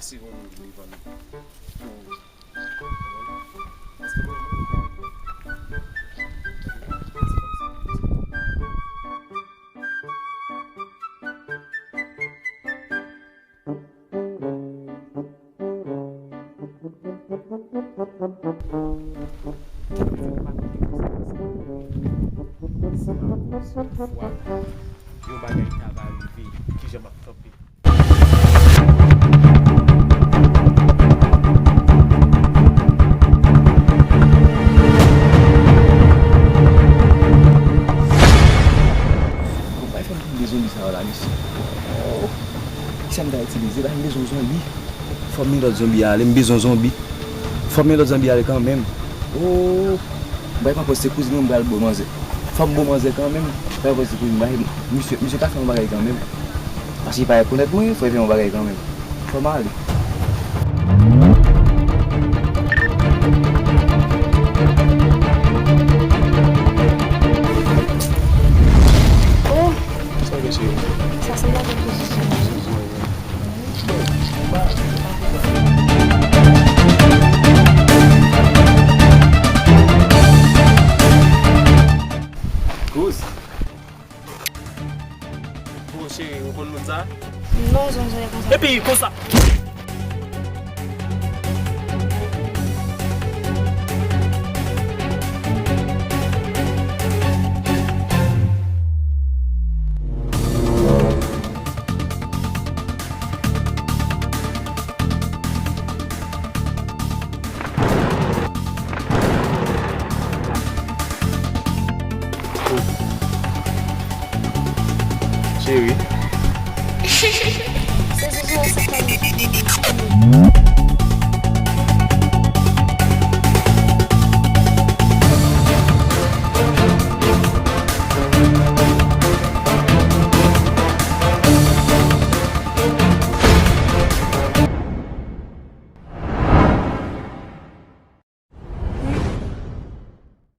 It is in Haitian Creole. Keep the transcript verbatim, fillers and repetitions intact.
Segonn devan nou. Yon bagay ta va rive, kijan m ap kanpe? Bon, bay fè m touye zonbi sa yo la, mesye. Oh, kisa m ta itilize la? M bezwen zonbi. Fò m men lòt zonbi a ale, m bezwen zonbi. Fò m men lòt zonbi a ale kanmenm. Oh, bay pa pòs se kouzin mwen, m pral bo manzè. Fò m bo manzè kanmenm. Bay pa pòs se kouzin, bay, misye, misye ka fè yon bagay kanmenm. Paske li pa rekonèt mwen, fò li fè yon bagay kanmenm. Fò m ale. Oh! Sa se yon pozisyon. Kouz. Bon, cheri, ou konn moun sa? Non, zonzon e konsa. Epi, konsa. Cheri.